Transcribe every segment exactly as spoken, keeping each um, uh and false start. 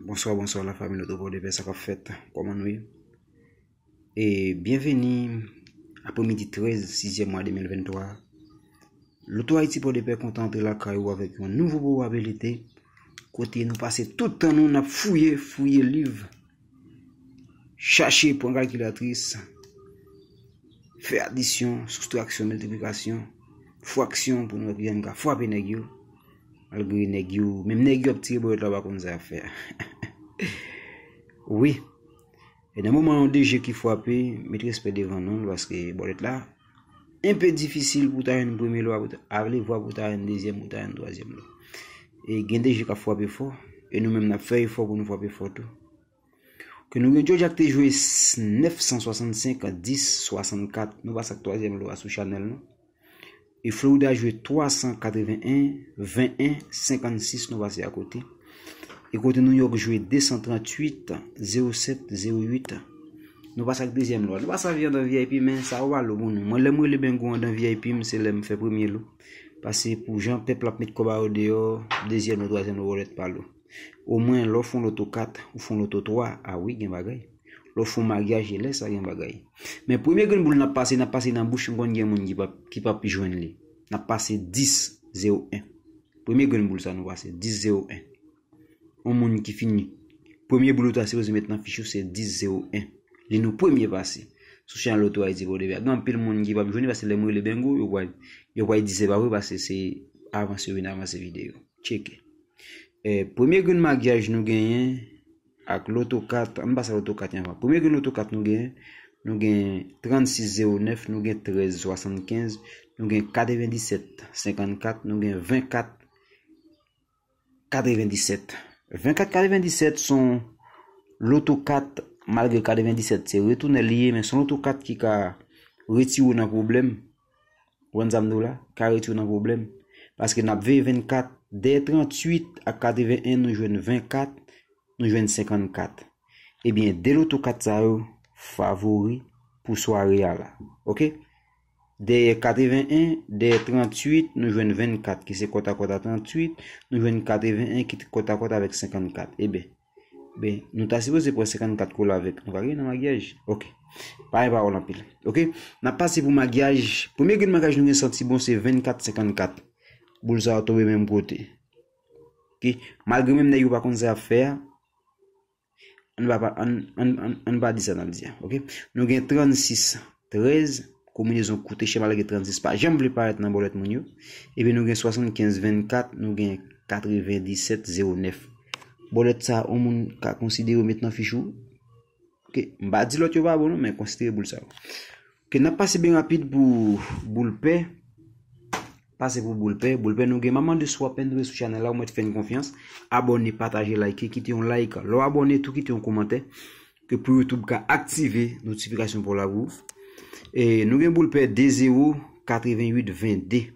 Bonswa, bonswa, lafanmi Loto Pòdepè, sa k ap fèt? Kòman nou ye? E byenveni apremidi trèz, sizyèm mwa de mil venntwa. Loto Ayiti Pòdepè kontan antre lakay ou avèk yon nouvo pwobabilite, kote nou pase tout tan nou n ap fouye, fouye liv, chache, pran kalkilatris, fè adisyon, soustraksyon, miltiplikasyon, fraksyon pou nou wè kijan n ka frape nèg yo. Malgre nèg yo, menm nèg yo ap tire bòlèt la, yo pa konn sa y ap fè a. Wi. E nan moman yon de je ki frape, met respè devan non l, paske bòlèt la enpe difisil pou w ta jwenn premye lwa, pou w ta, alevwa pou w ta jwenn dezyèm, pou w ta jwenn twazyèm lwa. E gen de je k ap frape fò, e nou menm n ap fè efò pou nou frape fò tou. Ke nou gen Georgia ki te jwe nèf san swasannsenk, dis swasannkat, nou pase ak twazyèm lwa sou chanèl nou. E Florida jwe twa san katreven en, ven en, senkannsis, nou pase akote. E kote New York jwe de san tranntuit, zewo sèt, zewo uit, nou pase ak dezyèm lwa. Nou pase ak andan V I P, men sa yo pa lo pou nou. Mwen, lè m rele Bengo andan V I P, m, se lè m fè premye lo. Paske pou jan pèp la ap met kòb a yo deyò, dezyèm lo, twazyèm lo, bòlèt pa lo. Omwen, lè w fè yon loto kat, ou fè yon loto twa, a wi, gen bagay. Lè w fè yon maryaj, e lè sa gen bagay. Men premye grenn boul n ap pase, n ap pase nan bouch, m konn gen moun ki p ap, ki p ap jwenn li. N ap pase dis zewo en. Premye grenn boul sa nou pase, dis zewo en. Yon moun ki fini. Premye boul ou ta sipoze met nan fich ou se dis zewo en. Li nou premye pase. Sou chanèl Loto Ayiti Pòdepè. Gen anpil moun ki p ap jwenn li paske lè m rele Bengo, yo pral, yo pral di se pa vre paske se avanse yo vin avanse videyo. Tcheke. E, premye grenn maryaj nou genyen ak loto kat, ann pase ak loto kat anvan. Premye grenn loto kat nou genyen, nou gen trannsis zewo nèf, nou gen trèz swasannkenz, nou gen katrevendisèt senkannkat, nou gen venkat katrevendisèt. Venkat katrevendisèt se yon loto kat, malgre katrevendisèt se retounen li ye, men se yon loto kat ki ka retire w nan pwoblèm. Ou konn sa m di w la? Ka retire w nan pwoblèm. Paske n ap veye vennkat, dèyè tranntuit ak katreven en, nou jwenn venkat, nou jwenn senkannkat. Ebyen, de loto kat sa yo favori pou sware a la. Oke? Dèyè katreven en, dèyè tranntuit, nou jwenn vennkat, ki se kòtakòt a tranntuit, nou jwenn katreven en ki kòtakòt avèk senkannkat. Ebyen, ben, nou ta sipoze pran senkannkat kole avèk. Nou pa gen nan maryaj. Oke. Pa gen pawòl anpil. Oke? N ap pase pou maryaj. Premye grenn maryaj nou gen santi bon se vennkat senkannkat. Boul sa yo tonbe menm kote. Oke? Malgre menm nèg yo pa konn sa y ap fè a, ann pa, ann, ann, ann, ann pa di sa n ap di a. Oke? Nou gen trannsis trèz, konbinezon kout e chè malgre trannsis pa janm vle parèt nan bòlèt moun yo. Epi nou gen swasannkenz vennkat, nou gen katrevendisèt zewo nèf. Bòlèt sa, yon moun ka konsidere w met nan fich ou. Oke, m pa di lòt yo pa bon non, men konsidere boul sa yo. Oke, n ap pase byen rapid pou boul pè. Pase pou boul pè. Boul pè nou gen. M ap mande si w ap enn sou chanèl la, ou mèt fè n konfyans. Abòne, pataje, like, kite yon like. Lè w abòne tou, kite yon kòmantè. Ke pou YouTube ka aktive notifikasyon pou w la pou ou. E nou gen boul pè de zewo, katreven uit, ven de.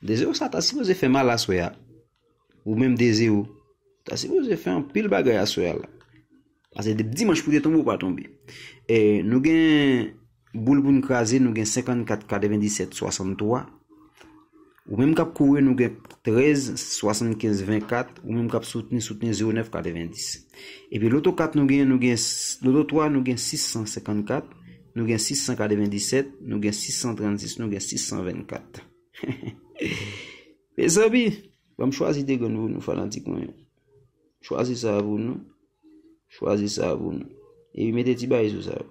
De zewo sa ta sipoze fè mal aswè a. Ou menm de zewo. Ta sipoze fè anpil bagay aswè a la. Paske depi dimanch pou te tonbe, ou pa tonbe. E nou gen boul pou n kraze, nou gen senkannkat katrevendisèt swasanntwa. Ou menm k ap kouri, nou gen trèz swasannkenz vennkat. Ou menm k ap soutni, soutni zewo nèf katrevendis. Epi loto kat nou gen, nou gen s-, loto twa, nou gen sis san senkannkat, nou gen sis san katrevendisèt, nou gen sis san trannsis, nou gen sis san vennkat. Mezanmi, ban m chwazi de grenn pou nou, fanatik mwen yo. Chwazi sa pou nou. Chwazi sa pou nou. Epi mete ti bagay sou sa yo.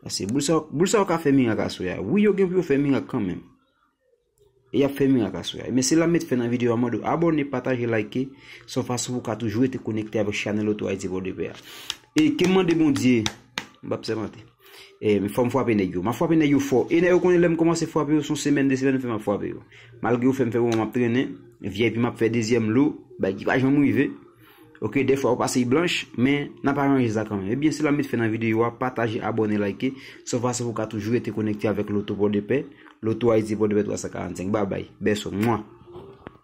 Paske boul sa, boul sa yo ka fè mirak aswè a. Wi, yo gen pou yo fè mirak kanmenm. E y ap fè mirak aswè a. Men se la m met fen nan videyo a, mande w abòne, pataje, like. Se yon fason pou w ka toujou rete konekte avèk chanèl Loto Ayiti Pòdepè a. E ke m mande Bondye, m p ap sèmante. E, men fò m frape nèg yo. M ap frape nèg yo fò. E nèg yo konnen lè m kòmanse frape yo, se yon semèn, de semèn m fè m ap frape yo. Malgre yo fè m fè bon, m ap trennen. V I P m ap fè dezyèm lo, bagay ki pa janm rive. Oke, dèfwa yo pase blanch, men n ap aranje sa kanmenm. Ebyen, se la m met fen nan videyo a, pataje, abòne, like. Se yon fason pou w ka toujou rete konekte avèk Loto Pòdepè, Loto Ayiti Pòdepè twa san karannsenk. Babay, bèso, mwa.